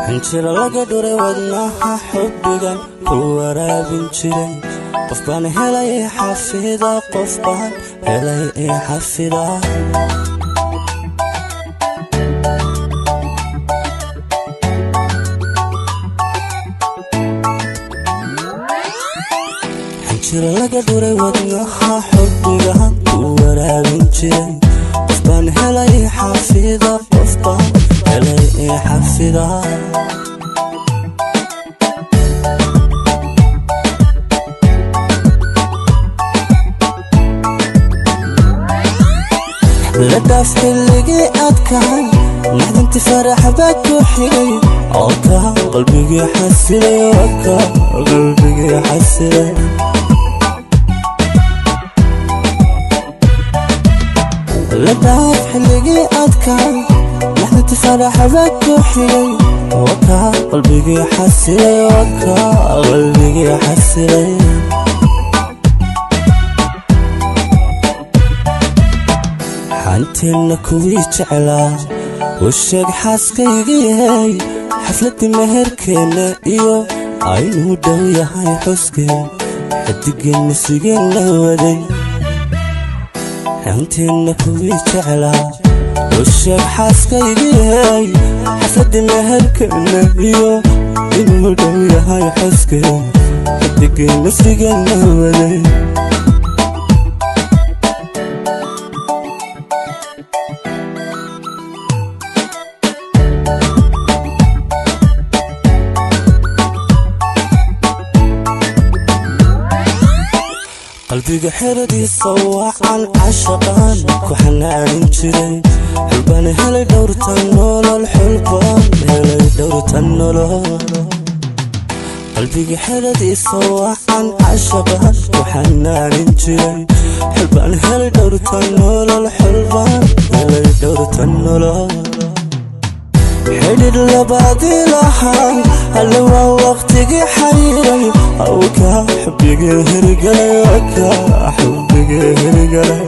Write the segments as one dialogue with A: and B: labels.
A: Xinjiro laga dhuray wadnaha xubbigan ku waraabin jiray. Qof baan helay xafida, qof baan helay xafida. Xinjiro laga dhuray wadnaha xubbigan ku waraabin jiray. Qof baan helay xafida, qof baan helay xafida. La dhaaf xilligii adkahay, naxdinti farax baa ku xigay oo ka qalbigii xasilay, oo ka qalbigii xasilay. La dhaaf xilligii adkahay, naxdinti farax baa ku xigay oo ka qalbigii xasilay, oo ka qalbigii xasilay. Xanteenna kuwii jeclaa u sheeg xaaskaygiyey, xafladdii meherkeenna iyo aynuu dhow yahay xuskeen, xidigeenna sigeenna waday. Xanteenna kuwii jeclaa u sheeg xaaskaygiyey, xafladdii meherkeenna iyo inuu dhow yahay xuskeen, xidigeenna sigeenna waday. Qalbiga xeradiisa wacan cashaqaan ku xanaanin jiray. Xulbaan helay dhowrta nolol, xulbaan helay dhowrta nolol. Qalbiga xeradiisa wacan cashaqaan ku xanaanin jiray. Xulbaan helay dhowrta nolol, xulbaan helay dhowrta nolol. Xidhidh labaadii lahaa alle waa waqtigii xayiray, awka xubbigii hirgalay, waka xubbigii hirgalay.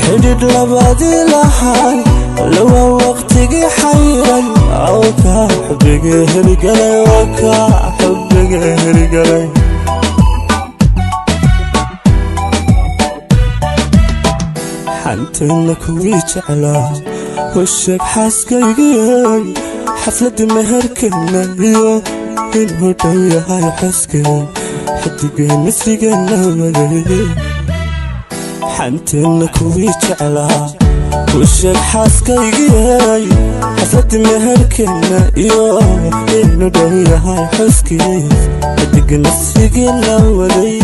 A: Xidhidh labaadii lahaa alle waa waqtigii xayiray, awka xubbigii hirgalay, waka xubbigii hirgalay. Xanteenna kuwii jeclaa u sheeg xaaskaygiyey, xafladdii meherkeenna iyo inuu dhow yahay xuskeen, xidigeenna sigeenna waday. Xanteenna kuwii jeclaa u sheeg xaaskaygiyey, xafladdii meherkeenna iyo inuu dhow yahay xuskeen, xidigeenna sigeenna waday.